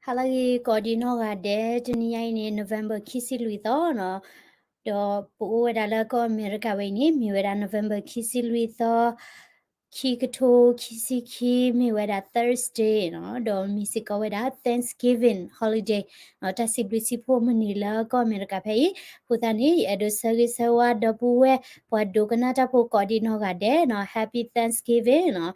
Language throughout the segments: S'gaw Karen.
ဟါလၢအဂ့ၤ ကိးဒံးနီၢ်ဂၤဒဲး, တနံၤညါအံၤန့ၣ် November ခံဆံလွံၢ်သီနီၤ, ဒီးပအိၣ်ဝဲဒၣ်လၢကီၢ်အမဲရကၤဝဲအံၤန့ၣ် မ့ၢ်ဝဲဒၣ် November ခံဆံလွံၢ်သီ, ခံကထိခံဆံခံ မ့ၢ်ဝဲဒၣ် Thursday နီၤ, ဒီးမ့ၢ်စ့ၢ်ကီးဝဲဒၣ် Thanksgiving holiday နီၤ, တၢ်စံးဘျုးစံးဖှိၣ်မုၢ်နံၤလၢကီၢ်အမဲရကၤဖဲအံၤ. အဃိသတးန့ၣ် ယအဲၣ်ဒိးဆၢဂ့ၤဆၢဝါဒီပုၢ်ဝဲၢ် ပှၤဒိကနၣ်တၢ်ဖိကိးဒံးနီၢ်ဂၤဒဲးနီၤ, Happy Thanksgiving နီၤ.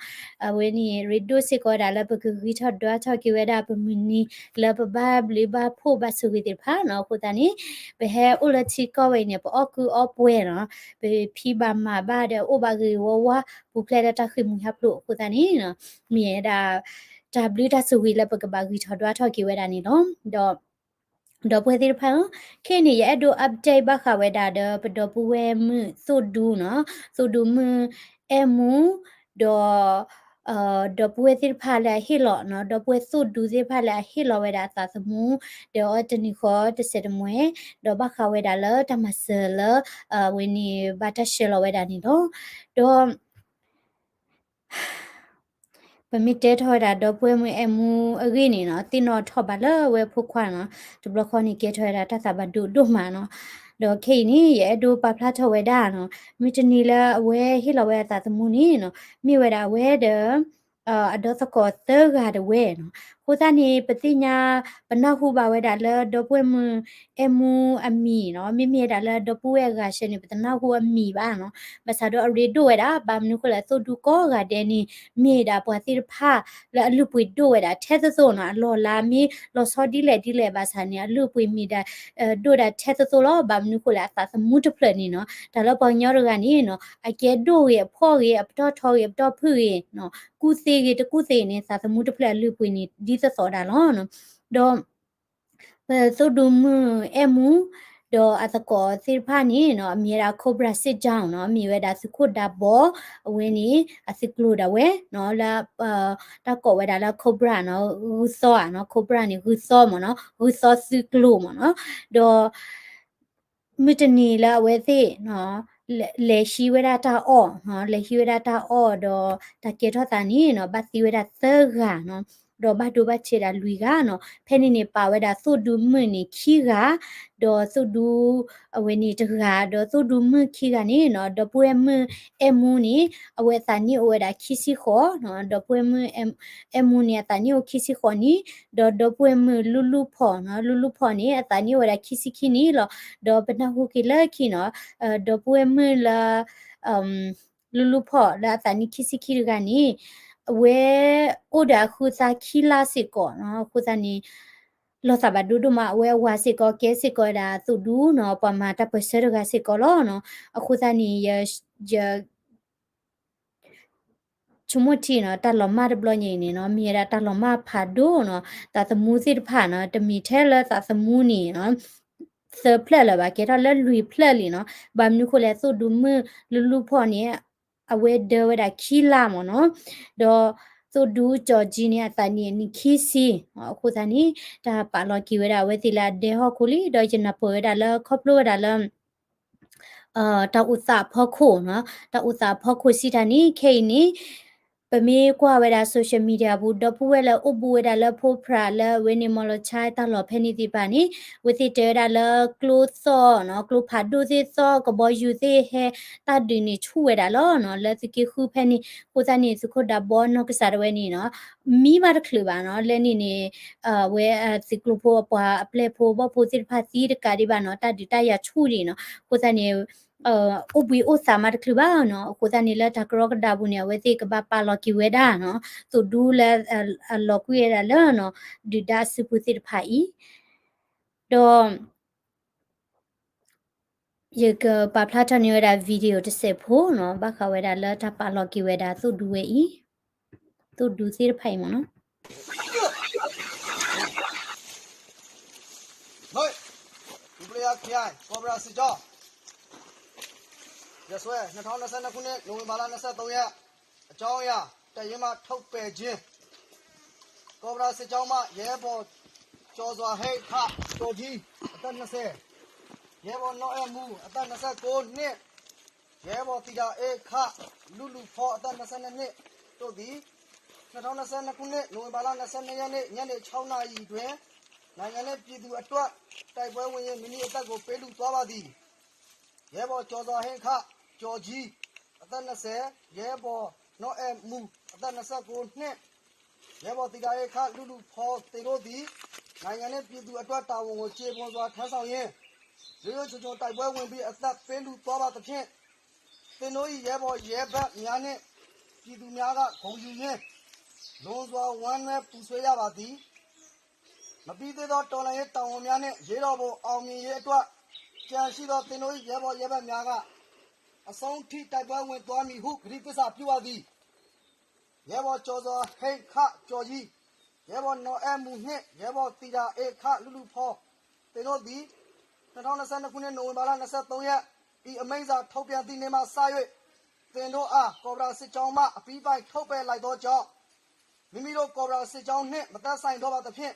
အဝဲန့ၣ် ရ့ဒိၣ်စ့ၢ်ကီးဝဲဒၣ်လၢပကဂံၢ်ထီၣ်ဒွးထီၣ်က့ၤဝဲဒၣ် ပမုၢ်နံၤလၢပဘၣ်ဘျုးဘၣ်ဖှိၣ်ဘၣ်ဆိၣ်ဂ့ၤသ့ၣ်တဖၣ်နီၤ. အဃိသတးန့ၣ် ပဟဲအိၣ်လၢထံကီၢ်ဝဲအံၤန့ၣ် ပအီၣ်ကုၢ်အီၣ်ပှဲၤနီၤ, ပဖံးဘၣ်မၤဘၣ်ဒီး အိၣ်ဘၣ်ဂ့ၤဂ့ၤဝါဝါ ပူၤဖျဲးဒီးတၢ်ဃ့ၢ်မှံဟးဖျိး. အဃိသတးန့ၣ် မ့ၢ်ဝဲဒၣ် တၢ်ဘျုးတၢ်ဆိၣ်ဂ့ၤလၢပကဘၣ်ဂံၢ်ထီၣ်ဒွးထီၣ်က့ၤဝဲဒၣ်န့ၣ်လီၤ. ဒီး ဒီပုၢ်ဝဲၢ်သ့ၣ်တဖၣ်ဧၢ, ခဲအံၤန့ၣ် ယအဲၣ်ဒိး update ဘၣ်ဃးဝဲဒၣ်ဒီး ပဒီပုၢ်ဝဲၢ်မုၣ်သိၣ်ဒူနီၤ, သိၣ်ဒူမုၣ်အဲၣ်မူ, ဒီး ဒီပုၢ်ဝဲၢ်သ့ၣ်တဖၣ်လၢအဟ့ၣ်လီၤနီၤ, ဒီပုၢ်ဝဲၢ်သိၣ်ဒူသ့ၣ်တဖၣ်လၢအဟ့ၣ်လီၤဝဲဒၣ်အသးသမူ ဒီးအီၤတနံၤဃီတစဲးတမှဲၤ, ဒီးဘၣ်ဃးဝဲဒၣ်လၢတၢ်မၤစၢၤလၢ အဝဲန့ၣ် ဘၣ်တၢ်ဆှၢလီၤဝဲဒၣ်န့ၣ်လီၤ. ဒီး ပမ့ၢ်တဲထီၣ်ဝဲဒၣ်ဒီပုၢ်ဝဲၢ်မုၣ်အဲၣ်မူအဂ့ၢ်န့ၣ်နီၤ, သ့ၣ်နီၣ်ထီၣ်ဘၣ်လၢအဝဲအဖိခွါနီၤ, တဘျီဃီန့ၣ် ကဲထီၣ်ဝဲဒၣ်တၢ်သးဘၣ်ဒိဒိၣ်မးနီၤ. ဒီးခဲအံၤန့ၣ် ယအဲၣ်ဒိးပာ်ဖျါထီၣ်ဝဲဒၣ်နီၤ, မုၢ်တနံၤလၢအဝဲဟ့ၣ်လီၤဝဲအသးသမူန့ၣ်နီၤ, မ့ၢ်ဝဲဒၣ်အဝဲဒီး အဒီသကိးသၢဂၤတဝဲနီၤ. အဃိသတးန့ၣ် ပသ့ၣ်ညါ ပနၢ်ဟူဘၣ်ဝဲဒၣ်လၢဒီပုၢ်ဝဲၢ်မုၣ်အဲၣ်မူအမံၤနီၤ, မ့မ့ၢ်ဝဲဒၣ်လၢဒီပုၢ်ဝဲၢ်အဂၤဆၢန့ၣ် ပတနၢ်ဟူအမံၤဘၣ်နီၤ. ဘၣ်ဆၣ်ဒီးအရ့ဒိၣ်ဝဲဒၣ်, ဘၣ်မနုၤဃိလဲၣ် သိၣ်ဒူကိးဂၤဒဲးန့ၣ် မ့ၢ်ဒၣ်ပှၤသ့ၣ်တဖၣ်လၢအလုၢ်အပှ့ၤဒိၣ်ဝဲဒၣ်ထဲသိးသိးနီၤ, အလီၢ်လၤမ့ၢ်လီၤဆီဒ်လဲၣ်ဒ်လဲၣ်ဘၣ်ဆၣ်န့ၣ် အလုၢ်အပှ့ၤမ့ၢ်ဒၣ် ဒိၣ်ဒၣ်ထဲသိးသိးလီၤ. ဘၣ်မနုၤဃိလဲၣ် အသးသမူတဖျၢၣ်န့ၣ်နီၤ, တၢ်လၢပှၤကညီတဂၤန့ၣ်နီၤ, အကဲဒိၣ်ဂ့ၤအဖှီၣ်ဂ့ၤ အပတီၢ်ထီဂ့ၤအပတီၢ်ဖုၣ်ဂ့ၤနီၤ, ကူၣ်သ့ဂ့ၤတကူၣ်သ့ဂ့ၤန့ၣ် သးသမူတဖျၢၣ်အလုၢ်အပှ့ၤန့ၣ် ဒ်သိးသိးဒၣ်လီၤ. ဒီး ပသိၣ်ဒူမုၣ်အဲၣ်မူ ဒီးအသကိးသ့ၣ်တဖၣ်န့ၣ်နီၤ, အမ့ၢ်ဝဲဒၣ် Cobra စ့ၣ်ကၠီနီၤ, မ့ၢ်ဝဲဒၣ်သုးခိၣ်ဒးဘီ အဝဲန့ၣ် အသုးကျိၤဒၣ်ဝဲနီၤ, လၢ တၢ်ကိးဝဲဒၣ်လၢ Cobra နီၤ, ဂုၢ်သီဧါနီၤ, Cobra န့ၣ် ဂုၢ်သီမ့ၢ်နီၤ, ဂုၢ်သီသုးကျိၤမ့ၢ်နီၤ. ဒီး မုၢ်တနံၤလၢအဝဲသ့ၣ် လဲၤဟံးဝဲဒၣ်တၢ်အီၣ်, လဲၤဟံးဝဲဒၣ်တၢ်အီၣ်ဒီး တၢ်ကဲထီၣ်သးန့ၣ်နီၤ, ဘၣ်သံဝဲဒၣ်သၢဂၤနီၤ, ဒီးဘၣ်ဒိဘၣ်ထံးဒၣ်လွံၢ်ဂၤနီၤ. ဖဲန့ၣ်န့ၣ် ပာ်ဝဲဒၣ်သိၣ်ဒူမုၣ်န့ၣ်ခံဂၤ, ဒီးသိၣ်ဒူ အဝဲန့ၣ်တဂၤ, ဒီးသိၣ်ဒူမုၣ်ခံဂၤန့ၣ်နီၤ, ဒီပုၢ်ဝဲၢ်မုၣ်အဲၣ်မူန့ၣ် အဝဲအသးနံၣ်အိၣ်ဝဲဒၣ်ခံဆံဃိးနီၤ, ဒီပုၢ်ဝဲၢ်မုၣ်အဲၣ်မူန့ၣ် အသးနံၣ်အိၣ်ခံဆံဃိးနံၣ်, ဒီးဒီပုၢ်ဝဲၢ်မုၣ်လူလူဖီၣ်နီၤ, လူလူဖီၣ်န့ၣ် အသးနံၣ်အိၣ်ဝဲဒၣ်ခံဆံခံနံၣ်လီၤ. ဒီးပနၢ်ဟူက့ၤလၢခံနီၤ, ဒီပုၢ်ဝဲၢ်မုၣ်လၢ လူလူဖီၣ်လၢအသးနံၣ်ခံဆံခံတဂၤန့ၣ် အဝဲအိၣ်ဒီးအဃုသါခံလါစ့ၢ်ကီးနီၤ. အဃိသတးန့ၣ် လီၤသးဘၣ်ဒိဒိၣ်မး, အဝဲအဝၤစ့ၢ်ကီး ကဲစ့ၢ်ကီးဝဲဒၣ်သိၣ်ဒူနီၤ, ပှၤမၤတၢ်ပၢၢ်ဆၢတဂၤစ့ၢ်ကီးလီၤနီၤ. အဃိသတးန့ၣ် ယ ဆိကမိၣ်ထံနီၤ, တၢ်လီၤမၢ်တဘျီညါအံၤန့ၣ်နီၤ, မ့ၢ်ဝဲဒၣ်တၢ်လီၤမၢ်ဖးဒိၣ်နီၤ, သးသမူသ့ၣ်တဖၣ်နီၤ, တမ့ၢ်ထဲလၢသးသမူန့ၣ်နီၤ, သၢဖျၢၣ်လၢၤဘၣ်, ကဲထီၣ်လၢလွံၢ်ဖျၢၣ်လံနီၤ. ဘၣ်မနုၤဃိလဲၣ်, သိၣ်ဒူမုၣ်လူလူဖီၣ်န့ၣ် အဝဲဒၢဝဲဒၣ်ခံလါမ့ၢ်နီၤ, ဒီးသိၣ်ဒူကၠီၤကၠံန့ၣ် အသးနံၣ်အနံၣ်ခံဆံ, အဃိသတးန့ၣ် တၢ်ပာ်လီၤက့ၤဝဲဒၣ်အဝဲသ့ၣ်လၢအဒဲဟီၣ်ခိၣ်လံ, ဒီးယနၢ်ပၢၢ်ဝဲဒၣ်လၢခီဖျိဝဲဒၣ်လၢ တၢ်အိၣ်သးအဖီခိၣ်နီၤ, တၢ်အိၣ်သးအဖီခိၣ်စံးတၢ်န့ၣ် ခဲအံၤန့ၣ် ပမ့ၢ်ကွၢ်ဝဲဒၣ် social media ပူၤ ဒီပုၢ်ဝဲၢ်လၢအိၣ်ဘူးဝဲဒၣ်လၢဖိဖြးလၢအဝဲန့ၣ် မီၢ်လီၤဆါတၢ်လီၢ်ဖဲန့ၣ်သ့ၣ်တဖၣ်န့ၣ် အဝဲသ့ၣ်တဲဝဲဒၣ်လၢကျိသီၣ်နီၤ, ကျိဖးဒိၣ်သ့ၣ်သီၣ် ကဘီယူၤသ့ၣ်ဟဲ တၢ်ဒုးန့ၣ်ဆူၣ်ဝဲဒၣ်လီၤနီၤ, လၢသုးက့ဃုဖဲန့ၣ်. အဃိသတးန့ၣ် သုးခိၣ်ဒးဘီနီၢ်ကစၢ်ဒၣ်ဝဲန့ၣ်နီၤ မံဘၣ်တချုးဘၣ်နီၤ, လၢန့ၣ်န့ၣ် အဝဲသုးကျိၤဖိအပှၤအပျဲၢ်ဖိဘီၣ်ဖိသ့ၣ်တဖၣ်သံတကးဒံးဘၣ်နီၤ, တၢ်ဒုးတၢ်ယၤဆူၣ်ဒံးနီၤ. အဃိသတးန့ၣ် အိၣ်ဘှံးအိၣ်သးမးတချုးဘၣ်နီၤ. အဃိသတးန့ၣ် လၢတၢ်ကရီကဒါပူၤန့ၣ် အဝဲသ့ၣ်ကဘၣ်ပာ်လီၤက့ၤဝဲဒၣ်နီၤ, သိၣ်ဒူလၢအလီၤကွံာ်ဝဲဒၣ်လၢနီၤ ဒုၣ်ဒါအစုပူၤသ့ၣ်တဖၣ်အံၤ, ဒီး ယကပာ်ဖျါထီၣ်န့ၢ်ဝဲဒၣ် video တစဲးဖိနီၤ, ဘၣ်ဃးဝဲဒၣ်လၢတၢ်ပာ်လီၤက့ၤဝဲဒၣ်သိၣ်ဒူဝဲအံၤ, သိၣ်ဒူသ့ၣ်တဖၣ်အံၤမ့ၢ်နီၤ. ဟုတ်, ဒူပလီးယါ ခရိုင် ကော့ဘရာစစ်ကြောင်း, ရက်စွဲ နှစ်ထောင်နှစ်ဆယ့်နှစ်ခုနှစ် နိုဝင်ဘာလ နှစ်ဆယ့်သုံးရက်, အကြောင်းအရာ တပ်ရင်းမှထုတ်ပယ်ခြင်း, ကော့ဘရာစစ်ကြောင်းမှ ရဲဘော်ကျော်စွာဟိန်း ခ ကျော်ကြီး အသက်နှစ်ဆယ်, ရဲဘော်နော်အဲမူ အသက်နှစ်ဆယ့်ကိုးနှစ်, ရဲဘော်သီတာအေး ခ လူလူဖော် အသက်နှစ်ဆယ့်နှစ်နှစ် တို့သည် နှစ်ထောင်နှစ်ဆယ့်နှစ်ခုနှစ် နိုဝင်ဘာလနှစ်ဆယ့်နှစ်ရက်နေ့ ညနေခြောက်နာရီတွင် နိုင်ငံနှင့်ပြည်သူအတွက် တိုက်ပွဲဝင်၍ မိမိအသက်ကို ပေးလူသွားပါသည်။ ရဲဘော်ကျော်စွာဟိန်း ခ ကျော်ကြီး အသက်နှစ်ဆယ်၊ ရဲဘော်နီအဲမူ အသက်နှစ်ဆယ့်ကိုးနှစ်၊ ရဲဘော်သီတာအေး ခ လူလူဖော် သင်တို့သည် နိုင်ငံနှင့်ပြည်သူအတွက် တာဝန်ကို ကျေပွန်စွာထမ်းဆောင်ရင်း ရိုးရိုးခြုံခြုံတိုက်ပွဲဝင်ပြီး အသက်ပေးလူသွားပါသဖြင့် သင်တို့၏ ရဲဘော်ရဲဘက်များနှင့် ပြည်သူများက ဂုဏ်ယူရင်း လွန်စွာဝမ်းနည်းပူဆွေးရပါသည်။ မပြီးသေးသော တော်လှန်ရေးတာဝန်များနှင့် အရေးတော်ပုံ အောင်မြင်ရေးအတွက် ကျန်ရှိသော သင်တို့၏ ရဲဘော်ရဲဘက်များက အဆုံးထိ တိုက်ပွဲဝင်သွားမည်ဟု ကတိသစ္စာပြုပါသည်။ ရဲဘော်ကျော်စွာဟိန်း ခ ကျော်ကြီး၊ ရဲဘော်နီအဲမူနှင့် ရဲဘော်သီတာအေး ခ လူလူဖော် သင်တို့သည် နှစ်ထောင်နှစ်ဆယ့်နှစ်ခုနှစ် နိုဝင်ဘာလ နှစ်ဆယ့်သုံးရက် ၏အမိန့်စာထုတ်ပြန်သည့်နေ့မှစ၍ သင်တို့အား ကော့ဘရာစစ်ကြောင်းမှ အပြီးပိုင်ထုတ်ပယ်လိုက်သောကြောင့် မိမိတို့ ကော့ဘရာစစ်ကြောင်းနှင့် မသက်ဆိုင်တော့ပါသဖြင့်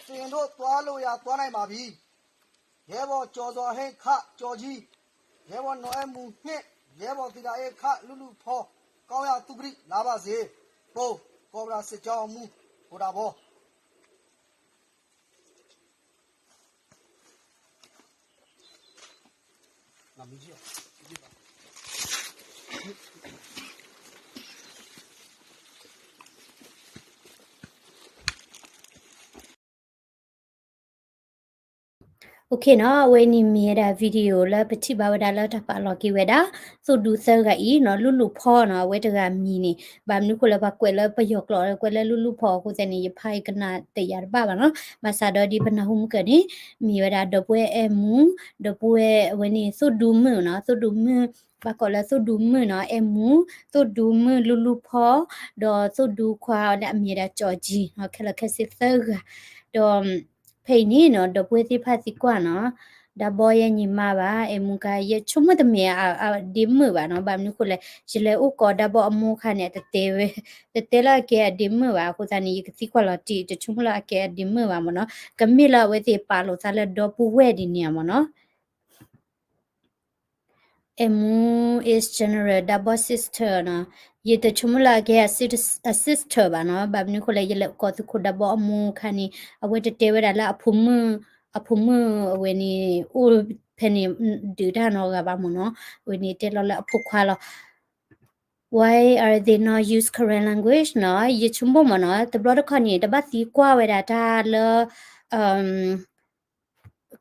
သင်တို့သွားလိုရာ သွားနိုင်ပါပြီ။ ရဲဘော်ကျော်စွာဟိန်း ခ ကျော်ကြီး၊ ရဲဘော်နီအဲမူနှင့် ရဲဘော်သီတာအေး ခ လူလူဖော် ကောင်းရာသုကရစ် လာပါစေ။ ပုံ ကော့ဘရာစစ်ကြောင်းမှူး ကိုတာဘော်။ OK နီၤ, အဝဲန့ၣ်မ့ၢ်ဝဲဒၣ် video လၢပထံၣ်ဘၣ်ဝဲဒၣ်လၢတၢ်ပာ်လီၤက့ၤဝဲဒၣ် သိၣ်ဒူသၢဂၤအံၤနီၤ, လူလူဖီနီၤ, အဝဲတဂၤမံၤန့ၣ် ဘၣ်မနုၤဃိလၢပှၤကွဲးလၢပယီၤကျိာ် ကွဲးလၢလူလူဖီအဃိသတးန့ၣ် ယဖးယကနၣ်တယာ်တဘၣ်ဘၣ်နီၤ, ဘၣ်ဆၣ်ဒီးဒ်ပနၢ်ဟူမုၢ်ကၢၢ်န့ၣ် မ့ၢ်ဝဲဒၣ်ဒီပုၢ်ဝဲၢ်အဲၣ်မူ, ဒီပုၢ်ဝဲၢ်အဝဲန့ၣ် သိၣ်ဒူမုၣ်နီၤ, သိၣ်ဒူမုၣ်, ဘၣ်ကိးလၢသိၣ်ဒူမုၣ်နီၤ, အဲၣ်မူ, သိၣ်ဒူမုၣ် လူလူဖီ, ဒီးသိၣ်ဒူခွါလၢအမံၤဝဲဒၣ်ကၠီၣ်ကၠံနီၤ, ခဲလၢာ်ခဲဆ့သၢဂၤ, ဒီး ဖဲအံၤန့ၣ်နီၤ ဒီပုၢ်ဝဲၢ်သ့ၣ်တဖၣ်သံကွၢ်နီၤ, ဒါဘီယဲၢ်ညီမးဘၣ်, အဲၣ်မူခါ ယဆိကမိၣ်တမ့ၢ်အဒ့မုၣ်ဘၣ်နီၤ, ဘၣ်မနုၤဃိလဲၣ်, ယလဲၤအိၣ်ကိးဒါဘီအမိၢ်ခါန့ၣ် တတဲဝဲ, တတဲလၢအကဲအဒ့မုၣ်ဘၣ်, အဃိသတးန့ၣ် ယကသံကွၢ်လီၤတံၢ် တဆိကမိၣ်လၢအကဲအဒ့မုၣ်ဘၣ်မ့ၢ်နီၤ, ကမ့ၢ်လၢအဝဲသ့ၣ်ပာ်လိာ်သးလၢဒီပုၢ်ဝဲၢ်ဒ်န့ၣ်မ့ၢ်နီၤ. အဲၣ်မူ is general ဒါဘီ sister နီၤ, ယတဆိကမိၣ်လၢအကဲအ sister ဘၣ်နီၤ, ဘၣ်မနုၤဃိလဲၣ် ယလဲၤကိးသုးခိၣ်ဒါဘီအမိၢ်ခါန့ၣ် အဝဲတတဲဝဲဒၣ်လၢအဖိမုၣ်, အဖိမုၣ်အဝဲန့ၣ် အိၣ်ဖဲန့ၣ် ဒုးတၢ်နီတဂၤဘၣ်မ့ၢ်နီၤ, အဝဲန့ၣ်တဲလီၤလၢအဖိခွါလီၤ. Why are they not use Karen language နီၤ, ယဆိကမိၣ်မ့ၢ်နီၤ တဘျီတခီၣ်န့ၣ် တဘၣ်သံကွၢ်ဝဲဒၣ်တၢ်လၢ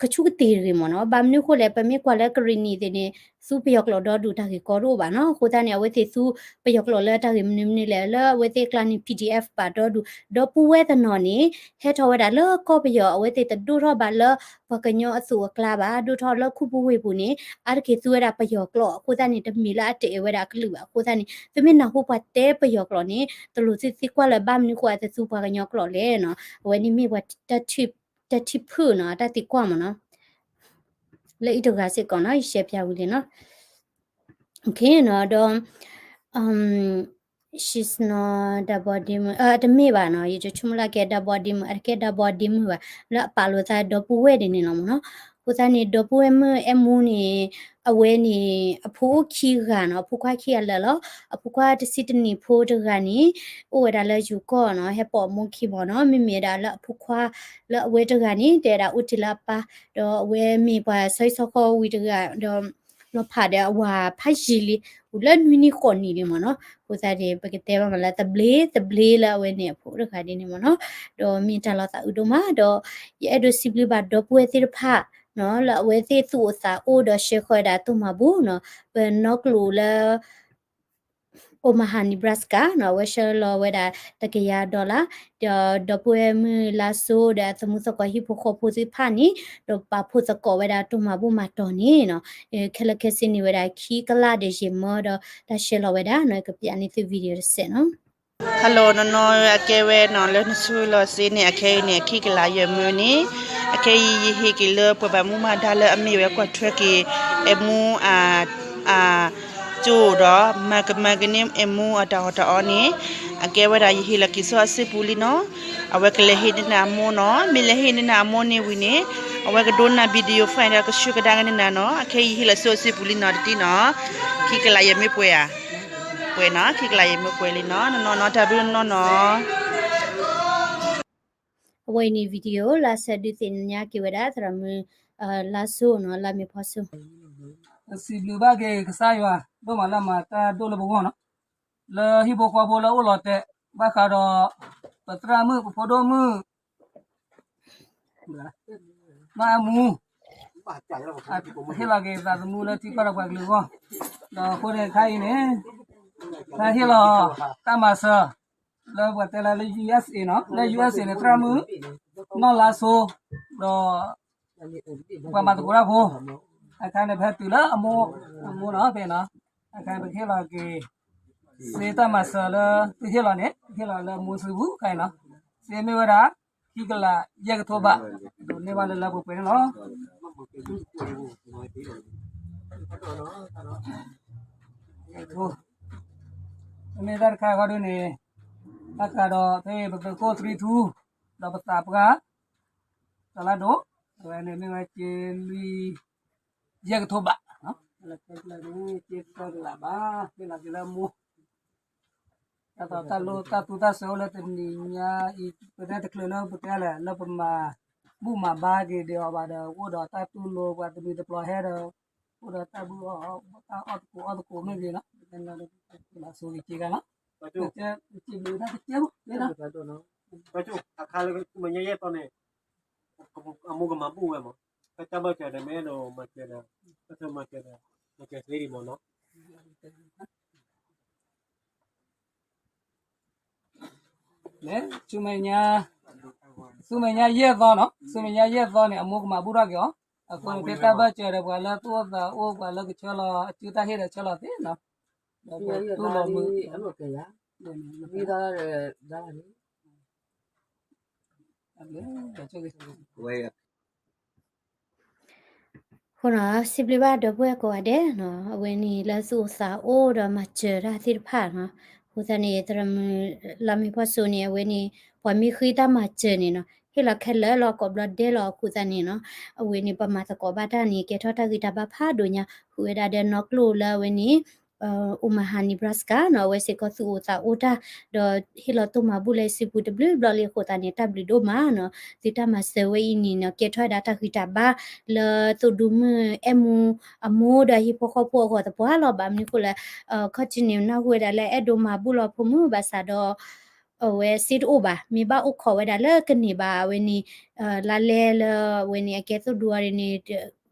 ကဆူၣ်ကတ့ၤတဂ့ၤမ့ၢ်နီၤ, ဘၣ်မနုၤဃိလဲၣ် ပမ့ၢ်ကွၢ်လၢကရ့ၣ်နံၤသ့ၣ်န့ၣ် သူပယီၤကျိာ်ဒီဒူၣ်တၢ်ဂ့ၢ်ကီတအိၣ်ဘၣ်နီၤ, အဃိသတးန့ၣ် အဝဲသ့ၣ်သူပယီၤကျိာ်လၢတၢ်ဂ့ၢ်မနုၤမနုၤလဲၣ်, လၢအဝဲသ့ၣ်အကျါန့ၣ် PDF ဘၣ်ဒီဒူၣ်, ဒီပုၢ်ဝဲၢ်တနီၤန့ၣ် ဟဲထီၣ်ဝဲဒၣ်လၢကီၢ်ပယီၤ အဝဲသ့ၣ်တဒိၣ်ထီၣ်ဘၣ်လၢပှၤကညီအသိးအကျါဘၣ်, ဒိၣ်ထီၣ်လၢခူပူၤဝ့ၢ်ပူၤန့ၣ် အါတက့ၢ်သူဝဲဒၣ်ပယီၤကျိာ်, အဃိသတးန့ၣ် တမ့ၢ်လၢအတအဲၣ်ဝဲဒၣ်အကလုာ်ဘၣ်, အဃိသတးန့ၣ် ပမ့ၢ်နၢ်ဟူပှၤတဲပယီၤကျိာ်န့ၣ် တလိၣ်သုသံကွၢ်လၢၤ ဘၣ်မနုၤဃိအတသူပှၤကညီကျိာ်လဲၣ်နီၤ, အဝဲန့ၣ်မ့ၢ်ပှၤ တၢ်ထံၣ်ဖုၣ်နီၤ, တၢ်သံကွၢ်မ့ၢ်နီၤ, လၢအံၤတဂၤစ့ၢ်ကီးနီၤ ယရှဲပၠးဝံၤလံနီၤ, ဒီး she's not ဒါဘီဒ့မုၣ်, တမ့ၢ်ဘၣ်နီၤ, ယတဆိကမိၣ်လၢအကဲဒါဘီဒ့မုၣ်, အတကဲဒါဘီဒ့မုၣ်ဘၣ်, လၢအပာ်လိာ်သးဒီပုၢ်ဝဲၢ်ဒ်န့ၣ်လီၤမ့ၢ်နီၤ, အဃိသတးန့ၣ် ဒီပုၢ်ဝဲၢ်မုၣ်အဲၣ်မူန့ၣ် အဝဲန့ၣ် အဖိအိၣ်ခံဂၤနီၤ, အဖိခွါခံဂၤလၢာ်လီၤ, အဖိခွါတဆံတနံၣ်ဖိတဂၤန့ၣ် အိၣ်ဝဲဒၣ်လၢယိၤကီၢ်နီၤ, ဟဲပိာ်အမိၢ်ခံမ့ၢ်နီၤ, မ့မ့ၢ်ဒၣ်လၢအဖိခွါလၢအဝဲတဂၤန့ၣ် တဲဒၣ်အိၣ်တ့ၢ်လၢအပၢ်, ဒီးအဝဲမ့ၢ်ပှၤဆီဟံၣ်ဆီဃီဝံၤတဂၤ, ဒီးလီၤဖးဒီးအဝၤဖးယံာ်လံ, အိၣ်လၢနွံနံၣ်ဃိးနံၣ်လံမ့ၢ်နီၤ, အဃိသတးန့ၣ် ပကတဲဘၣ်မးလၢသဘျ့သဘျ့လၢအဝဲန့ၣ်အဖိတဂၤဒ်န့ၣ်မ့ၢ်နီၤ, ဒီးမ့ၢ်တၢ်လီၤသးအုးဒိၣ်မး, ဒီးယအဲၣ်ဒိးစံးဘျုးဘၣ်ဒီပုၢ်ဝဲၢ်သ့ၣ်တဖၣ် လၢအဝဲသ့ၣ်သူၣ်အိၣ်သးအိၣ်ဒီးဆှၢဃီၤဝဲဒၣ်တိၢ်မၤဘူၣ်နီၤ, ပနီၢ်ကျိာ်လၢ Omaha Nebraska နီၤ, အဝဲဆှၢလီၤဝဲဒၣ်တကယၤ dollar, ဒီးဒီပုၢ်ဝဲၢ်မုၣ်လါစိဒီးအသမူသကိးဟံၣ်ဖိဃီဖိသ့ၣ်တဖၣ်န့ၣ် ဒီးပာ်ဖှိၣ်သကိးဝဲဒၣ်တိၢ်မၤဘူၣ်မၤတီၢ်န့ၣ်နီၤ, ခဲလၢာ်ခဲဆ့န့ၣ်ဝဲဒၣ်ခံကလးဒီးယဲၢ်မၢဒီးတၢ်ဆှၢလီၤဝဲဒၣ်နီၤ, ကပျးန့ၢ်သု video တစဲးနီၤ. Hello နီၢ်နီၢ် အကဲဝဲနီၤ လၢနဆှၢလီၤစ့န့ၣ် အခဲအံၤန့ၣ် အခံကလးယဲၢ်မၢန့ၣ်, အခဲအံၤယဟ့ၣ်က့ၤလၢပှၤဘၣ်မူဘၣ်ဒါလၢအမ့ၢ်ဝဲကွၢ်ထွဲက့ၤ အဲၣ်မူ အကၠိဒီး မၤကမၤကန့ၢ်အဲၣ်မူအတၢ်အီၣ်တၢ်အီန့ၣ်, အကဲဝဲဒၣ်ယဟ့ၣ်လီၤက့ၤဆူအစုပူၤလံနီၤ, အဝဲကလဲၤဟ့ၣ်န့ၢ်နၤအမိၢ်နီၤ, မ့ၢ်လဲၤဟ့ၣ်န့ၢ်နၤအမိၢ်န့ၣ်ဝံၤန့ၣ်, အဝဲကဒိနၤ video file ဒီးကဆှၢကဒါက့ၤန့ၢ်နၤနီၤ, အခဲအံၤယဟ့ၣ်လီၤဆူအစုပူၤလံနီၤ တထံၣ်နီၤ, ခံကလးယဲၢ်မၢပှဲၤဧါ. ပှဲၤနီၤ ခံကလးယမ့ၢ်ပှဲၤလံနီၤ နီၢ်နီၢ် တၢ်ဘျုးနီၢ်နီၢ်. အဝဲအံၤန့ၣ် video လၢအဆၢဒုးသ့ၣ်ညါက့ၤဝဲဒၣ် သရၣ်မုၣ် လါစိနီၤ လါမ့ၤဖီစိ စံးဘျုးဘၣ်က့ၤကစၢ်ယွၤ ဒိၣ်မးလၢအမၤတၢ်ဒိၣ်လၢပဂီၢ်နီၤ, လၢဟံၣ်ဖိဃီဖိလၢအိၣ်လီၤတဲာ် ဘၣ်ဃးဒီး ပသရၣ်မုၣ် ပဖိဒိၣ်မုၣ် ဘၣ်အမူ ဟ့ၣ်လီၤက့ၤသးသမူလၢထံကီၢ်ဒီးပှၤကလုာ်အဂီၢ်, ဒီးအဃိန့ၣ်ခါအံၤန့ၣ် ဟ့ၣ်လီၤတၢ်မၤစၢၤ လၢပှၤတဲလၢ လၢ ယူၢ်အ့ၣ်အ့ၣ် နီၤ, လၢ ယူၢ်အ့ၣ်အ့ၣ် န့ၣ် သရၣ်မုၣ် နီၢ်လါစိ ဒီး ပှၤမၤသကိးတၢ်ဖိ အခါန့ၣ် ပဟဲတုၤလၢအမိၢ် အမိၢ်နီၤ ဖဲနီၤ, အခါန့ၣ် ပကဟ့ၣ်လီၤက့ၤ စ့တၢ်မၤစၢၤလၢ သုဟ့ၣ်လီၤန့ၣ် ဟ့ၣ်လီၤလၢအမိၢ်စုပူၤခါအံၤနီၤ, စ့မ့ၢ်ဝဲဒၣ် ခံကလးယဲၢ်ကထိဘး, ဒိးန့ၢ်ဘၣ်လၢလၢပှဲၤပှဲၤန့ၣ်လီၤ. မ့ၢ်တၢ်တခါဃီဒ်န့ၣ် ဘၣ်ဃးဒီးဖဲပသုးခိၣ် three two ဒီးပသးပှၢ် တလါဒိၣ် အဝဲန့ၣ်မ့ၢ်ဝဲ စ့လွံၢ်ယဲၢ်ကထိဘး, လၢကလၢကလးဘၣ် ဟ့ၣ်လီၤက့ၤလၢအမိၢ် တၢ်သိၣ်တၢ်လိတၢ်သူတၢ်စၢၤအိၣ်လၢတနံၤညါအံၤ ပတဲတချုးလၢပတဲလဲၣ် လၢပမၤဘူၣ်မၤဘါက့ၤဒီးအီၤဘၣ်ဒီး အိၣ်ဒီးတၢ်တူၢ်လိာ်ပှၤတမံၤတပျီၤဟဲဒီး အိၣ်ဒီးတၢ်ဘူၣ်အီၣ် တၢ်အီၣ်သကိးအီသကိးမ့ၢ်ဂ့ၤနီၤ လၢဆိက့ၤက့ၤဂၤလီၤ. အခါလၢဆူမဲာ်ညါယဲၢ်သီန့ၣ် အမိၢ်ကမၤဘူၣ်ဝဲမး တၢ်ဘၣ်စၢၤဒီးမ့ၢ်အဲၣ်ဒိးမၤစၢၤဒီး တၢ်မၤစၢၤဒီး မၤစၢၤသ့ဒံးမးနီၤ ဆူမဲာ်ညါ ဆူမဲာ်ညါယဲၢ်သီနီၤ ဆူမဲာ်ညါယဲၢ်သီန့ၣ် အမိၢ်ကမၤဘူၣ်ထီၣ်က့ၤအီၤ, အဃိန့ၣ် ဖဲတၢ်ဘၣ်စၢၤဒီးပှၤလၢသူၣ်အိၣ်သးအိၣ် ပှၤလၢကဆှၢလီၤအစုတၢ်ဟ့ၣ်ဒီးဆှၢလီၤသ့နီၤ, ဒီးပတူၢ်လိာ်မုာ် အဃိနီၤ စံးဘျုးဘၣ်ဒီပုၢ်ဝဲၢ်ကိးဂၤဒဲးနီၤ အဝဲန့ၣ်လၢသူၣ်အိၣ်သးအိၣ်ဒီးမၤစၢၤတၢ်သ့ၣ်တဖၣ်နီၤ, အဃိသတးန့ၣ် သရၣ်မုၣ်လါမ့ၤဖီစိန့ၣ် အဝဲန့ၣ် ပှၤမ့ၢ်ဃ့တၢ်မၤစၢၤန့ၣ်နီၤ ဟ့ၣ်လီၤခဲလၢာ်လီၤကိးဘျီဒဲးလီၤ အဃိသတးန့ၣ်နီၤ အဝဲန့ၣ် ပမၤသကိးဘၣ်တၢ်န့ၣ် ကဲထီၣ်တၢ်ဂံၢ်တၢ်ဘါဖးဒိၣ်ညါ ဃုာ်ဝဲဒၣ်ဒီးနီၢ်ကျိၣ်လၢအဝဲန့ၣ် Omaha Nebraska နီၤ အဝဲစ့ၢ်ကီးသူၣ်အိၣ်သးအိၣ်တၢ် ဒီးဟ့ၣ်လီၤတိၢ်မၤဘူၣ်လၢစုပူၤတဘျုးဘျီလံအဃိသတးန့ၣ် တၢ်ဘျုးဒိၣ်မးနီၤ သုတၢ်မၤစၢၤဝဲအံၤန့ၣ်နီၤ ကဲထီၣ်ဝဲဒၣ်တၢ်ဂံၢ်တၢ်ဘါလၢသုးဒူမုၢ်အဲၣ်မူအမိၢ်ဒီးဟံၣ်ဖိဃီဖိအဂီၢ်သပှၢ်လီၤ ဘၣ်မနုၤအဃိလဲၣ် ခီၣ်ထံးန့ၣ် နၢ်ဟူဝဲဒၣ်လၢအဲၣ်ဒိးမၤဘူၣ်လီၤဖိမုၣ်ဘၣ်ဆၣ်ဒီး အဝဲစ့တအိၣ်ဘၣ် မ့ၢ်ဘၣ်အိၣ်ခိးဝဲဒၣ်လၢကန့ၢ်ဘၣ်အဝဲန့ၣ် လါလဲလၢအဝဲန့ၣ် အကဲသုးဒူအီၤန့ၣ်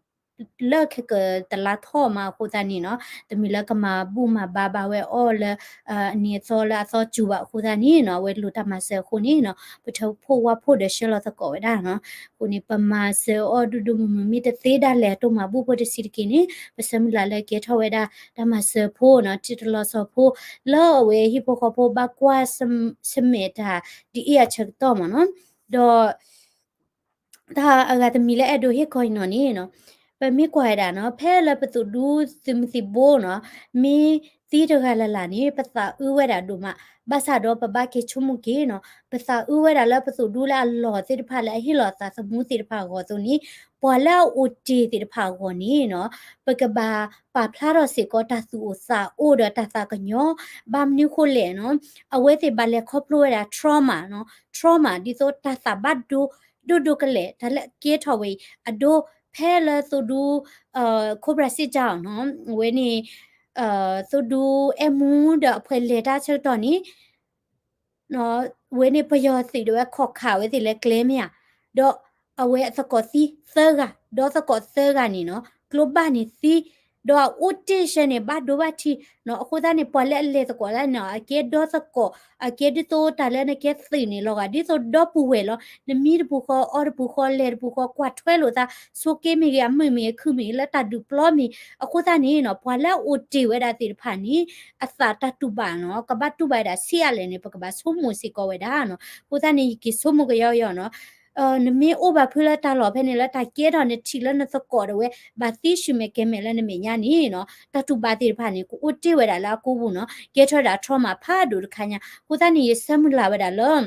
လၢခဲကတလါထီၣ်မးအဃိသတးန့ၣ်နီၤ တမ့ၢ်လၢကမၤဘူၣ်မၤဘါဘၣ်ဝဲအီၤလၢ အနံၤအသီလၢအသီစူၤဘၣ်အဃိသတးန့ၣ်နီၤ အဝဲလိၣ်တၢ်မၤစၢၤအဃိန့ၣ်နီၤ ပထၢဖှိၣ်ဝါဖှိၣ်ဒီးဆှၢလီၤသကိးဝဲဒၣ်နီၤ အဃိန့ၣ် ပမၤစၢၤအီၤဒူဒူမုၢ်မုၢ်မ့ၢ်တသ့ဒၣ်လဲာ် တိၢ်မၤဘူၣ်ဖိတဆံးတက့ၢ်န့ၣ် ပဆၢမုၢ်လၢ်လၢကဲထီၣ်ဝဲဒၣ် တၢ်မၤစၢၤဖိနီၤ ထံတလီၤဆီဖိ လၢအဝဲဟံၣ်ဖိဃီဖိဘၣ်ကွၢ်ဆၢၣ်မဲာ်တၢ် ဒ်အံၤအဆၢကတီၢ်မးနီၤ ဒီး တၢ်အဂၤတမံၤလၢအဲၣ်ဒိးဟ့ၣ်ခီအံၤနီၤန့ၣ်နီၤ ပမ့ၢ်ကွၢ်ဝဲဒၣ်နီၤ ဖဲလၢပသုးဒူသုးမုၢ်သံၣ်ဘိနီၤ မ့ၢ်သံတဂၤလၢ်လၢ်န့ၣ် ပသးအုးဝဲဒၣ်ဒိၣ်မး ဘၣ်ဆၣ်ဒီးပဘၣ်က့ၤဆိကမိၣ်က့ၤနီၤ ပသးအုးဝဲဒၣ်လၢပသုးဒူလၢအလီၢ်သ့ၣ်တဖၣ်လၢအဟ့ၣ်လီၤသးသမူသ့ၣ်တဖၣ်အဂီၢ်အသိးန့ၣ် ပှၤလၢအအိၣ်တ့ၢ်သ့ၣ်တဖၣ်အဂီၢ်န့ၣ်နီၤ ပကဘၣ်ပာ်ဖျါထီၣ်စ့ၢ်ကီးတၢ်သူၣ်အိၣ်သးအိၣ်ဒီးတၢ်သးကညီၤ ဘၣ်မနုၤဃိလဲၣ်နီၤ အဝဲသ့ၣ်ဘၣ်လဲၤခီဖျိဝဲဒၣ် trauma နီၤ trauma ဒ်သိးတၢ်သးဘၣ်ဒိ ဒိၣ်ဒိၣ်ကလဲာ် တၢ်လၢအကဲထီၣ်ဝဲအံၤ အဒိ ဖဲလၢသုးဒူ Cobra စ့ၢ်ကီးနီၤ အဝဲန့ၣ် သုးဒူအဲၣ်မူဒီးအဖှဲးလဲၤတၢ်ဆၢကတီၢ်န့ၣ် ဝဲန့ၣ်ပယီၤသုးဒၣ်ဝဲခီၣ်ခးဝဲသ့ၣ်လၢကျဲမ့ၢ်ဧါ, ဒီးအဝဲအသကိးသံသၢဂၤ, ဒီးသကိးသၢဂၤန့ၣ်နီၤ ကျိဘၣ်န့ၣ်သံ, ဒီးအအိၣ်တ့ၢ်ဆၢန့ၣ် ဘၣ်ဒိဘၣ်ထံးနီၤ, အဃိသတးန့ၣ် ပှၤလၢအလဲၤသကိးလၢန့ၣ် အကဲဒီသကိး, အကဲဒ်သိးတၢ်လၢနကဲသုးန့ၣ်လီၤဂာ် ဒ်သိးဒီပုၢ်ဝဲၢ်လီၤ, နမံတပူၤဃီ အီတပူၤဃီ လဲၤတပူၤဃီ ကွၢ်ထွဲလိာ်သး ဆိးက့မ့ၢ်ဂ့ၤ အမုာ်မ့ၢ်ဂ့ၤ ခုမ့ၢ်ဂ့ၤ လၢတၢ်ဒုးပျီမ့ၢ်ဂ့ၤ, အဃိသတးန့ၣ်နီၤ ပှၤလၢအအိၣ်တ့ၢ်ဝဲဒၣ်သ့ၣ်တဖၣ်န့ၣ် အသးတၢ်တူၢ်ဘၣ်နီၤ, ကဘၣ်တူၢ်ဘၣ်ဝဲဒၣ်ဆံးအါလဲၣ်န့ၣ် ပကဘၣ်ဆိကမိၣ်စ့ၢ်ကီးဝဲဒၣ်နီၤ. အဃိသတးန့ၣ် ယက့ၤဆိကမိၣ်ကယီကယီနီၤ, နမ့ၢ်အိၣ်ဘၣ်ဖုလၢတၢ်လီၢ်ဖဲန့ၣ် လၢတၢ်ကဲထီၣ်နထံၣ်လၢနသကိးဒၣ်ဝဲ ဘၣ်သံဆူၣ်မဲာ်ကဲမဲာ်လၢနမဲာ်ညါန့ၣ်နီၤ, တၢ်တူၢ်ဘၣ်သ့ၣ်တဖၣ်န့ၣ် ကအိၣ်တ့ၢ်ဝဲဒၣ်လၢအကိာ်ပူၤနီၤ, ကဲထီၣ်ဝဲဒၣ် trauma ဖးဒိၣ်တခါညါ. အဃိသတးန့ၣ် ယဆၢမုၢ်လၢ်ဝဲဒၣ်လၢ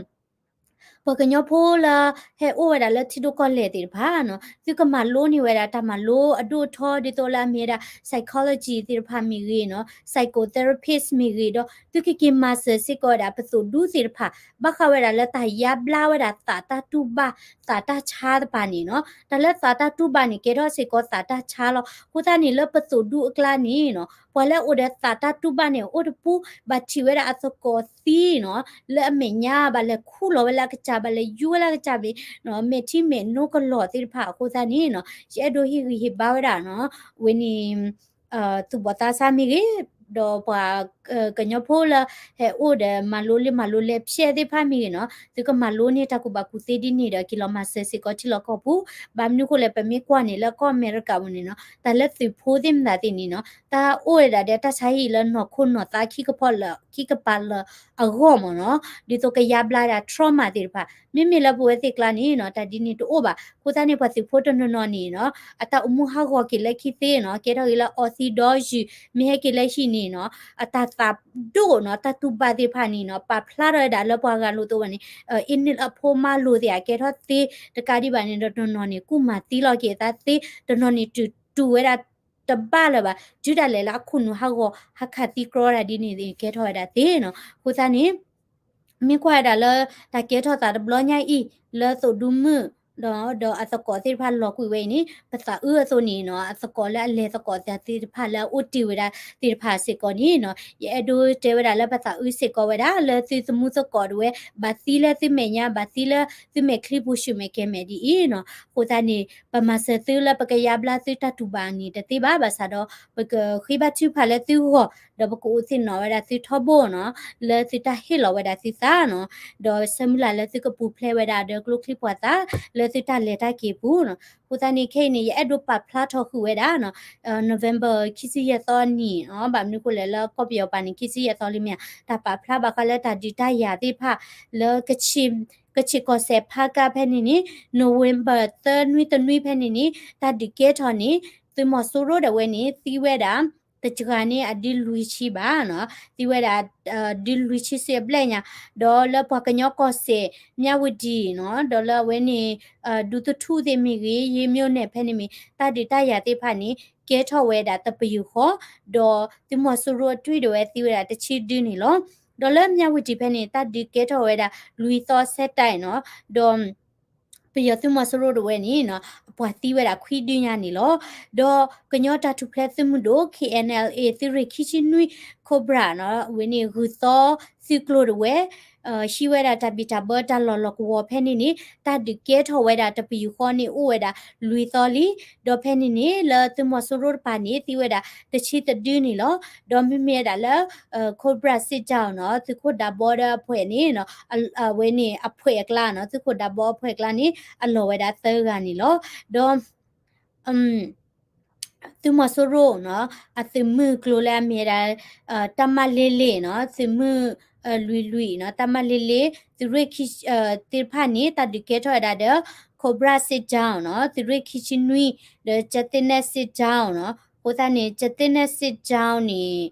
ပှၤကညီဖိလၢ ဟဲအိၣ်ဝဲဒၣ်လၢထံဒိၣ်ကီၢ်လဲၢ်သ့ၣ်တဖၣ်နီၤ သုကမၤလိန့ၢ်ဝဲဒၣ်တၢ်မၤလိအဒိၣ်အထီ ဒ်သိးလၢအမ့ၢ်ဝဲဒၣ် psychology သ့ၣ်တဖၣ်မ့ၢ်ဂ့ၤနီၤ psychotherapist မ့ၢ်ဂ့ၤဒီး သုကက့ၤမၤစၢၤစ့ၢ်ကီးဝဲဒၣ်ပသိၣ်ဒူသ့ၣ်တဖၣ် ဘၣ်ဃးဝဲဒၣ်လၢတၢ်ယါဘျါဝဲဒၣ်သးတၢ်တူၢ်ဘၣ် သးတၢ်ဆါတဖၣ်န့ၣ်နီၤ တၢ်လၢသးတၢ်တူၢ်ဘၣ်န့ၣ် ကဲထီၣ်စ့ၢ်ကီးသးတၢ်ဆါလီၤ. အဃိသတးန့ၣ် လၢပသိၣ်ဒူအကျါန့ၣ်နီၤ ပှၤလၢအအိၣ်ဒီးသးတၢ်တူၢ်ဘၣ်န့ၣ် အိၣ်တပူၤ ဘၣ်ထံၣ်ဝဲဒၣ်အသကိးသံနီၤ လၢအမဲာ်ညါ ဘၣ်လဲၤခူၣ်လီၤဝဲလၢအကစၢ် ဘၣ်လဲၤယူၤဝဲလၢအကစၢ်ဘ့ၣ်နီၤ မဲာ်ထံမဲာ်နိကလီၤသ့ၣ်တဖၣ်အဃိသတးန့ၣ်နီၤ ယအဲၣ်ဒိးဟ့ၣ်ဂံၢ်ဟ့ၣ်ဘါဝဲဒၣ်နီၤ အဝဲန့ၣ် သူၣ်ဘီၣ်သးစၢ်မ့ၢ်ဂ့ၤ ဒီးပှၤ ကညီဖိလၢ ဟဲအိၣ်ဒီးမၤလိလံာ်မၤလိလဲဖျဲၣ်သ့ၣ်တဖၣ်မ့ၢ်ဂ့ၤနီၤ သုကမၤလိန့ၢ်တၢ်ကူၣ်ဘၣ်ကူၣ်သ့ဒ်န့ၣ်ဒီး က့ၤလီၤမၤစၢၤစ့ၢ်ကီးထံလီၢ်ကီၢ်ပူၤ ဘၣ်မနုၤအဃိလဲၣ် ပမ့ၢ်ကွၢ်န့ၣ်လၢကီၢ်အမဲရကၤပူၤန့ၣ်နီၤ တၢ်လၢသုးဖိသ့ၣ်မတၤသ့ၣ်န့ၣ်နီၤ တၢ်အိၣ်ဝဲဒၣ်ဒီးတၢ်ဆါဟံၣ်လၢနီၢ်ခိနီၢ်သးခံကပၤလၢာ် ခံကပၤလၢာ်အဂီၢ်မ့ၢ်နီၤ ဒ်သိးကယါဘျါဒၣ် trauma သ့ၣ်တဖၣ် မ့မ့ၢ်လၢပဝဲသ့ၣ်ကျါန့ၣ်နီၤ တၢ်ဒ်န့ၣ်တအိၣ်ဘၣ် အဃိသတးန့ၣ် ပှၤသုးဖိတနီၤနီၤန့ၣ်နီၤ အတၢ်အိၣ်မူဟးဂီၤက့ၤလၢခံသ့နီၤ ကဲထီၣ်က့ၤလၢအီသံဒီယူၤ မ့ၢ်ဟဲက့ၤလၢဟံၣ်န့ၣ်နီၤ အတၢ်သးဒိၣ်နီၤ တၢ်တူၢ်ဘၣ်သ့ၣ်တဖၣ်န့ၣ်နီၤ ပာ်ဖျါထီၣ်ဝဲဒၣ်လၢပှၤဂၤလိာ်သးဘၣ်န့ၣ် အ့န့ၣ်လၢအဖိမါလိာ်သ့ၣ် အကဲထီၣ်သ့ တကးဒံးဘၣ်န့ၣ်ဒီးတနီၤန့ၣ် ကူၣ်မၤသံလီၤက့ၤအသးသ့ တနီၤန့ၣ် တူၢ်ဝဲဒၣ်တဘၣ်လၢၤဘၣ် တုၤဒၣ်လဲာ်လၢအခိၣ်နူာ်ဟးဂီၤ ဟးခးသံကြီဒၣ်ဒ်န့ၣ် ကဲထီၣ်ဝဲဒၣ်သ့နီၤ အဃိသတးန့ၣ် မ့ၢ်ကွၢ်ဝဲဒၣ်လၢ တၢ်ကဲထီၣ်သးတဘျီညါအံၤ လၢသိၣ်ဒူမုၣ် ဒီးအသကိးသ့ၣ်တဖၣ်လီၤကွံာ်ဝဲအံၤန့ၣ် ပသးအုးအသိးန့ၣ်နီၤ အသကိးလၢအလဲၤသကိးသ့ၣ်တဖၣ်လၢအအိၣ်တ့ၢ်ဝဲဒၣ်သ့ၣ်တဖၣ်စ့ၢ်ကီးန့ၣ်နီၤ ယအဲၣ်ဒိးတဲဝဲဒၣ်လၢပသးအုးစ့ၢ်ကီးဝဲဒၣ် လၢသုသမူသကိးဒၣ်ဝဲ ဘၣ်သံလၢသုမဲာ်ညါ ဘၣ်သံလၢသုမဲာ်ချံပူၤဆူၣ်မဲာ်ကဲၤမဲာ်ဒ်အံၤနီၤ အဃိသတးန့ၣ် ပမၤစၢၤသုလၢပကယါဘျါသုတၢ်တူၢ်ဘၣ်န့ၣ်တသ့ဘၣ် ဘၣ်ဆၣ်ဒီး ပကဃ့ဘါထုကဖၣ်လၢသုဂီၢ် ဒီးပကအိၣ်သ့ၣ်နီၣ်ဝဲဒၣ်သုထီဘိနီၤ လၢသုတၢ်ဟ့ၣ်လီၤဝဲဒၣ်သုသးနီၤ ဒီးဆၢမုၢ်လၢ်လၢသုကပူၤဖျဲးဝဲဒၣ်ဒီးကျိချံမျိာ်သၣ် လၢသုတၢ်လဲၤတၢ်က့ၤပူၤနီၤ အဃိသတးန့ၣ် ခဲအံၤန့ၣ် ယအဲၣ်ဒိးပာ်ဖျါထီၣ်ဃုာ်ဝဲဒၣ်နီၤ November ခံဆံယဲၢ်သီအနံၤနီၤ ဘၣ်မနုၤအဃိလဲၣ်လၢကီၢ်ပယီၤပၤန့ၣ် ခံဆံယဲၢ်သီလံမ့ၢ်ဧါ တၢ်ပာ်ဖျါဘၣ်ဃးလၢတၢ်ဒုးတၢ်ယၤသ့ၣ်တဖၣ် လၢ ကချ့ၣ်ကီၢ်စဲၣ်ဖါကါဖဲန့ၣ်န့ၣ် November သၢနွံတနွံဖဲန့ၣ်န့ၣ် တၢ်ဒုးကဲထီၣ်န့ၣ် သုးမီၤစိရိၤဒၣ်ဝဲန့ၣ် သံဝဲဒၣ် တစှၤန့ၣ်အဒုလွံၢ်ဆံဘၣ်နီၤ သံဝဲဒၣ် ဒုလွံၢ်ဆံစ့အဘျဲၣ်ညါ ဒီးလၢပှၤကညီကီၢ်စဲၣ် မၠၣ်ဝတံၣ်နီၤ ဒီးလၢအဝဲန့ၣ် ဒူသထူၣ်သ့ၣ်မ့ၢ်ဂ့ၤ ယ့မၠိၣ်နဲၣ်ဖဲန့ၣ်မ့ၢ် တၢ်ဒုးတၢ်ယၤသ့ၣ်တဖၣ်န့ၣ် ကဲထီၣ်ဝဲဒၣ်တပယူာ်ဃီ ဒီးသုးမီၤစိရိၤအတွံၣ်ဒၣ်ဝဲသံဝဲဒၣ်တဆံဒုန့ၣ်လီၤ. ဒီးလၢမၠၣ်ဝတံၣ်ဖဲန့ၣ် တၢ်ဒုးကဲထီၣ်ဝဲဒၣ်လွံၢ်သီစဲတၢ်နီၤ ဒီး ပယီၤသုးမီၤစိရိၤဒၣ်ဝဲန့ၣ်နီၤ အပှၤသံဝဲဒၣ်ခွံဒုညါန့ၣ်လီၤ. ဒီးကညီတၢ်ထူၣ်ဖျဲးသုးမုၢ်ဒိၣ် K N L A သုးရ့ၣ်ခံဆံနွံ Cobra နီၤ အဝဲန့ၣ် ဂုၢ်သီသုးကျိၤဒၣ်ဝဲ ဟံးဝဲဒၣ်တၢ်ဘံၣ်တၢ်ဘၢတၢ်လီၢ်လီၢ်ကဝီၤဖဲန့ၣ်န့ၣ် တၢ်ဒုးကဲထီၣ်ဝဲဒၣ်တပယူာ်ဃီန့ၣ်အိၣ်ဝဲဒၣ်လွံၢ်သီလံ. ဒီးဖဲန့ၣ်န့ၣ် လၢသုးမီၤစိရိၤတပၤန့ၣ် သံဝဲဒၣ်တဆံတဒုန့ၣ်လီၤ. ဒီးမ့မ့ၢ်ဝဲဒၣ်လၢ Cobra စစ်ကြောင်းနီၤ သုးခိၣ်ဒးဘီဒီးအဖှဲးန့ၣ်နီၤ အဝဲန့ၣ်အဖှဲးအကျါနီၤ သုးခိၣ်ဒးဘီအဖှဲးအကျါန့ၣ် အလီၢ်ဝဲဒၣ်သၢဂၤန့ၣ်လီၤ. ဒီး သုးမီၤစိရိၤနီၤ အသုးမုၢ်ကျိၤလၢအမ့ၢ်ဝဲဒၣ် တပ်မ လေးလေးနီၤ သုးမုၢ်လွံၢ်လွံၢ်နီၤ တပ်မ လေးလေး သုးရ့ၣ်ခံ သ့ၣ်တဖၣ်န့ၣ် တၢ်ဒုးကဲထီၣ်ဝဲဒၣ်ဒီး Cobra စစ်ကြောင်းနီၤ သုးရ့ၣ်ခံဆံနွံ ဒီး ကျားသစ်နဲ့စစ်ကြောင်းနီၤ အဃိသတးန့ၣ် ကျားသစ်နဲ့စစ်ကြောင်းန့ၣ်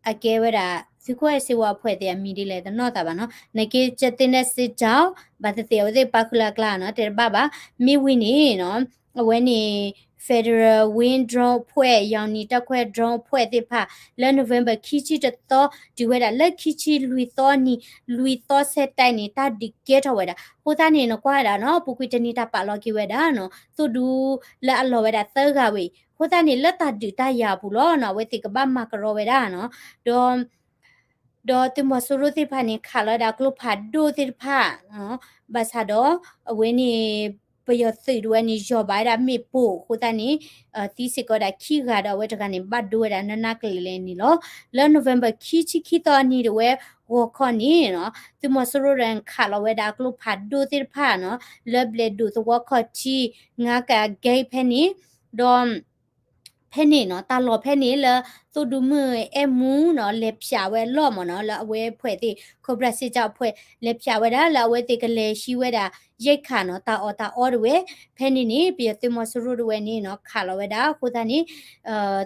အကဲဝဲဒၣ် သုးခိၣ်အဲၣ်စ့ဝါအဖှဲးသ့ၣ်အမံၤဒ်လဲၣ်တနီၣ်သးဘၣ်နီၤ နက့ ကျားသစ်နဲ့စစ်ကြောင်း ဘၣ်သ့ၣ်သ့ၣ်အဝဲသ့ၣ်ပာ်ဃုာ်လၢအကျါနီၤ တဲတဘၣ်ဘၣ် မ့ၢ်ဝံၤန့ၣ်နီၤ အဝဲန့ၣ် Federal Wings Drone အဖွဲ့ ရောင်နီတပ်ခွဲ drone အဖွဲ့သ့ၣ်တဖၣ် လၢ November ခံဆံတသီ တုၤဝဲဒၣ်လၢခံဆံလွံၢ်သီနံၤ လွံၢ်သီစဲတၢ်န့ၣ် တၢ်ဒုးကဲထီၣ်ဝဲဒၣ် အဃိသတးန့ၣ် နကွၢ်ဝဲဒၣ်နီၤ ပူၤကွံာ်တနံၤတၢ်ပာ်လီၤက့ၤဝဲဒၣ်နီၤ သိၣ်ဒူလၢအလီၢ်ဝဲဒၣ်သၢဂၤဝဲအံၤ အဃိသတးန့ၣ် လၢတၢ်ဒုးတၢ်ယၤအပူၤလီၤနီၤ အဝဲသ့ၣ်ကဘၣ်မၤကရီဝဲဒၣ်နီၤ ဒီး ဒီးသုးမီၤစိရိၤသ့ၣ်တဖၣ်န့ၣ် ခးလီၤဝဲဒၣ်ကျိဖးဒိၣ်သ့ၣ်တဖၣ် ဘၣ်ဆၣ်ဒီး အဝဲန့ၣ် ပယီၤသုးဒၣ်ဝဲန့ၣ် ယီၢ်ဘၣ်ဝဲဒၣ်မ့ၣ်ပိၢ်အဃိသတးန့ၣ် သံစ့ၢ်ကီးဒၣ်ခံဂၤဒီးအဝဲတဂၤန့ၣ် ဘၣ်ဒိဝဲဒၣ်နးနးကလဲာ်လဲာ်န့ၣ်လီၤ. လၢ November ခံဆံခံသီအနံၤဒၣ်ဝဲ ဂီၤခီန့ၣ်နီၤ သုးမီၤစိရိၤဒၣ်ခးလီၤဝဲဒၣ်အကျိဖးဒိၣ်သ့ၣ်တဖၣ်နီၤ လၢဘျဲၣ်ဒိၣ်သဝီခီၣ်ထံး ငါးကးဂိတ် ဖဲန့ၣ် ဒီး ဖဲန့ၣ်နီၤ တၢ်လီၢ်ဖဲန့ၣ်လၢ သိၣ်ဒူမုၣ်အဲၣ်မူနီၤ လဲၤဖျးဝဲအလီၢ်မ့ၢ်နီၤ လၢအဝဲအဖွဲ့သ့ၣ် Cobra စစ်ကြောင်းအဖွဲ့ လဲၤဖျးဝဲဒၣ်လၢအဝဲသ့ၣ်ကလဲၤဟံးဝဲဒၣ် ရိက္ခာနီၤ တၢ်အီၣ်တၢ်အီဒၣ်ဝဲ ဖဲန့ၣ်န့ၣ် ပယီၤသုးမီၤစိရိၤဒၣ်ဝဲန့ၣ်နီၤ ခးလီၤဝဲဒၣ်အဃိသတးန့ၣ်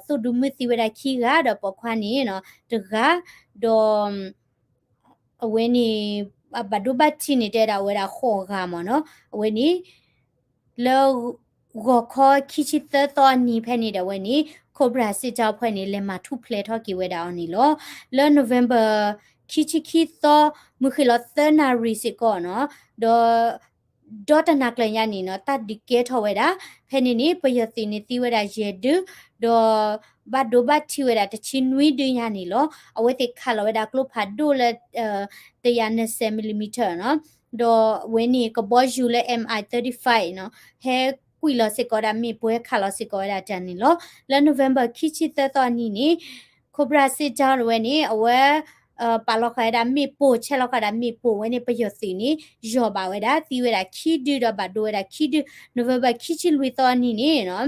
သိၣ်ဒူမုၣ်သံဝဲဒၣ်ခံဂၤ ဒီးပိာ်ခွါန့ၣ်နီၤ တဂၤ ဒီး အဝဲန့ၣ် ဘၣ်ဒိဘၣ်ထံးန့ၣ် တဲဝဲဒၣ်အိၣ်ဝဲဒၣ်ဃိးဂၤမ့ၢ်နီၤ. အဝဲန့ၣ် လၢ ဂီၤခီခံဆံသၢသီအနံၤဖဲန့ၣ်ဒီး အဝဲန့ၣ် Cobra စစ်ကြောင်း အဖွဲ့န့ၣ် လဲၤမၤထူၣ်ဖျဲးထီၣ်က့ၤဝဲဒၣ်အီၤန့ၣ်လီၤ. လၢ November ခံဆံခံသီ မုၢ်ဃ့ၢ်လီၤသၢနၣ်ရံၣ်စ့ၢ်ကီးနီၤ, ဒီး ဒီတနၤကျၢၤညါန့ၣ်နီၤ တၢ်ဒုးကဲထီၣ်ဝဲဒၣ် ဖဲန့ၣ်န့ၣ် ပယီၤသုးန့ၣ်သံဝဲဒၣ်ယဲၢ်ဒု, ဒီး ဘၣ်ဒိဘၣ်ထံးဝဲဒၣ်တဆံနွံဒုညါန့ၣ်လီၤ. အဝဲသ့ၣ်ခးလီၤဝဲဒၣ်ကျိဖးဒိၣ်လၢ တရာနှစ်ဆယ် millimeter နီၤ, ဒီးအဝဲန့ၣ် ကဘီယူၤလၢ M I thirty-five နီၤ, ဟဲကွံာ်လီၤစ့ၢ်ကီးဒၣ်မ့ၣ်ပိၢ် ဟဲခးလီၤစ့ၢ်ကီးဝဲဒၣ်တၢ်န့ၣ်လီၤ. လၢ November ခံဆံသၢသီအနံၤန့ၣ် Cobra စစ်ကြောင်း ဝဲန့ၣ် အဝဲ ပာ်လီၤဃာ်ဝဲဒၣ်မ့ၣ်ပိၢ် ဆဲးလီၤဃာ်ဒၣ်မ့ၣ်ပိၢ်ဝဲန့ၣ် ပယီၤသုးန့ၣ် ယီၢ်ဘၣ်ဝဲဒၣ် သံဝဲဒၣ်ခံဒု ဒီးဘၣ်ဒိဝဲဒၣ်ခံဒု, November ခံဆံလွံၢ်သီအနံၤန့ၣ်နီၤ,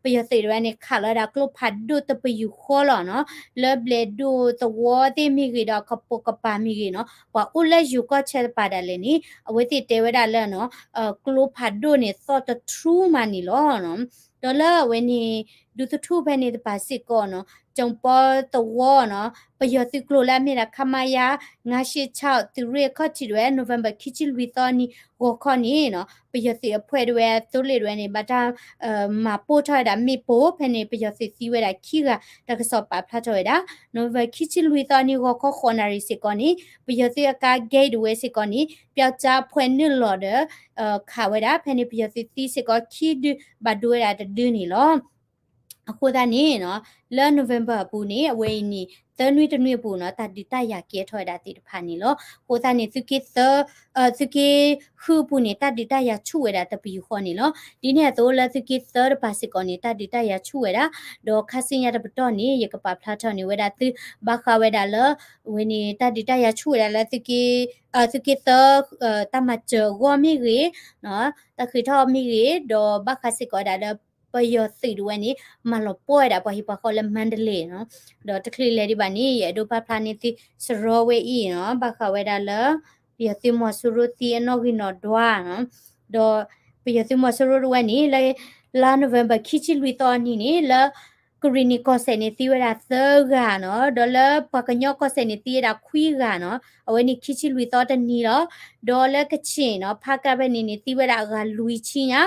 ပယီၤသုးတဝဲန့ၣ် ခးလီၤဝဲဒၣ်ကျိဖးဒိၣ်တပယူာ်ဃီလီၤနီၤ, လၢဘျဲၣ်ဒိၣ်သဝီသ့ၣ်မ့ၢ်ဂ့ၤ ဒီးကပိာ်ကပၤမ့ၢ်ဂ့ၤနီၤ, ပှၤအိၣ်လၢယိၤကီၢ်ဆၢတပၤဒၣ်လဲာ်န့ၣ် အဝဲသ့ၣ်တဲဝဲဒၣ်လၢနီၤ, ကျိဖးဒိၣ်န့ၣ် သီၣ်တထြူမးန့ၣ်လီၤ. ဒီးလၢအဝဲန့ၣ် ဒူသထူၣ်ဖဲန့ၣ်တပၤစ့ၢ်ကီးနီၤ, ကၠိၤပီသဝီနီၤ, ပယီၤသုးကျိၤလၢအမ့ၢ်ဒၣ် ခမရ ငါးရှစ်ခြောက် သုးရ့ၣ်ခီၣ်ထံးတဝဲ November ခံဆံလွံၢ်သီနံၤ ဂီၤခီန့ၣ်နီၤ, ပယီၤသုးအဖှဲးတဝဲ သိလ့ၣ်တဝဲန့ၣ် ဘၣ်တၢ် မၤပိၢ်ထီၣ်ဝဲဒၣ်မ့ၣ်ပိၢ် ဖဲန့ၣ် ပယီၤသုးသံဝဲဒၣ်ခံဂၤ တၢ်ကစီၣ်ပာ်ဖျါထီၣ်ဝဲဒၣ်. November ခံဆံလွံၢ်သီနံၤ ဂီၤခီဃိးနၣ်ရံၣ်စ့ၢ်ကီးန့ၣ် ပယီၤသုးအကါ gate တဝဲစ့ၢ်ကီးန့ၣ် ပျောက်ကျား ဖှဲးနုာ်လီၤဒီး ခးဝဲဒၣ် ဖဲန့ၣ် ပယီၤသုးသံစ့ၢ်ကီးခံဒု ဘၣ်ဒိဝဲဒၣ်တဒုန့ၣ်လီၤ. အဃိသတးန့ၣ်နီၤ, လၢ November အပူၤန့ၣ် အဝဲအံၤန့ၣ် သၢနွံတနွံအပူၤနီၤ တၢ်ဒုးတၢ်ယၤကဲထီၣ်ဝဲဒၣ်သ့ၣ်တဖၣ်န့ၣ်လီၤ. အဃိသတးန့ၣ် သုးက့သၢ သုးက့ဃုအပူၤန့ၣ် တၢ်ဒုးတၢ်ယၤဆူၣ်ဝဲဒၣ်တပယူာ်ဃီန့ၣ်လီၤ. ဒ်န့ၣ်အသိးလၢသုးက့သၢတပၤစ့ၢ်ကီးန့ၣ် တၢ်ဒုးတၢ်ယၤဆူၣ်ဝဲဒၣ်, ဒီးခါဆူညါတပတီၢ်န့ၣ် ယကပာ်ဖျါထီၣ်န့ၢ်ဝဲဒၣ်သု ဘၣ်ဃးဝဲဒၣ်လၢ အဝဲန့ၣ် တၢ်ဒုးတၢ်ယၤဆူၣ်ဝဲဒၣ်လၢသုးက့ သုးက့သၢ တၢ်မၤစၢၤအဂီၢ်မ့ၢ်ဂ့ၤ, တၢ်ဃ့ထီၣ်မ့ၢ်ဂ့ၤ, ဒီးဘၣ်ဃးစ့ၢ်ကီးဝဲဒၣ်လၢ ပယီၤသုးတဝဲန့ၣ် မၤလီၤပှီၢ်ဝဲဒၣ်ပှၤဟံၣ်ပှၤဃီလၢ Mandalay နီၤ, ဒီးတချုးလဲၤဒံးဘၣ်န့ၣ် ယအဲၣ်ဒိးပာ်ဖျါန့ၢ်သုစရီဝဲအံၤနီၤ, ဘၣ်ဃးဝဲဒၣ်လၢ ပယီၤသုးမီၤစိရိၤသံအနီၣ်ဂံၢ်နီၣ်ဒွးနီၤ, ဒီးပယီၤသုးမီၤစိရိၤတဝဲန့ၣ် လၢ လါ November ခံဆံလွံၢ်သီအနံၤန့ၣ် လၢ ကရံၣ်နံၣ်ကီၢ်စဲၣ်န့ၣ်သံဝဲဒၣ်သၢဂၤနီၤ, ဒီးလၢပှၤကညီကီၢ်စဲၣ်န့ၣ်သံဝဲဒၣ်ခွံဂၤနီၤ, အဝဲန့ၣ်ခံဆံလွံၢ်သီတနံၤလီၤ. ဒီးလၢကချ့ၣ်နီၤ ဖးကၢ်ဖဲန့ၣ်န့ၣ် သံဝဲဒၣ်အဂၤလွံၢ်ဆံညါ,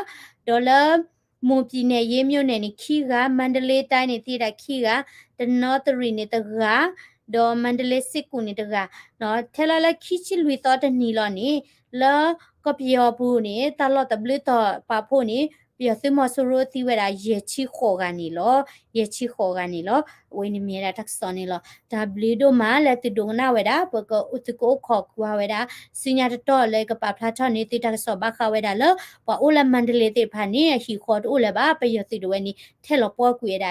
ဒီးလၢ မွန်ပြည်နယ် ရေးမြို့နယ်န့ၣ် ခံဂၤ, မန္တလေးတိုင်းန့ၣ် သံဝဲဒၣ်ခံဂၤ, တနီသရံၣ်န့ၣ်တဂၤ, ဒီးမန္တလေးစစ်ကူန့ၣ်တဂၤ, ထဲလၢလၢခံဆံလွံၢ်သီတနံၤလီၤန့ၣ် လၢကီၢ်ပယီၤပူၤန့ၣ် တၢ်လီၢ်တဘျုးတီၤပာ်ဖှိၣ်န့ၣ် ပယီၤသုးမီၤစိရိၤသံဝဲဒၣ်ယဲၢ်ဆံဃိးဂၤန့ၣ်လီၤ. ယဲၢ်ဆံဃိးဂၤန့ၣ်လီၤ. အဝဲန့ၣ်မ့ၢ်ဝဲဒၣ်တၢ်ကစီၣ်န့ၣ်လီၤ. တၢ်ဘျုးဒိၣ်မးလၢသုဒိကနၣ်ဝဲဒၣ်, ပကအိၣ်သုကအိၣ်ခိးကွၢ်ဝဲဒၣ် ဆူညါတတီၢ်လၢကပာ်ဖျါထီၣ်န့ၢ်သုတၢ်ကစီၣ်ဘၣ်ဃးဝဲဒၣ်လၢ ပှၤအိၣ်လၢ Mandalay သ့ၣ်တဖၣ်န့ၣ် အဟံၣ်ဃီတအိၣ်လၢၤဘၣ်, ပယီၤသုးတဝဲန့ၣ် ထဲလီၤပှီၢ်ကွံာ်ဝဲဒၣ်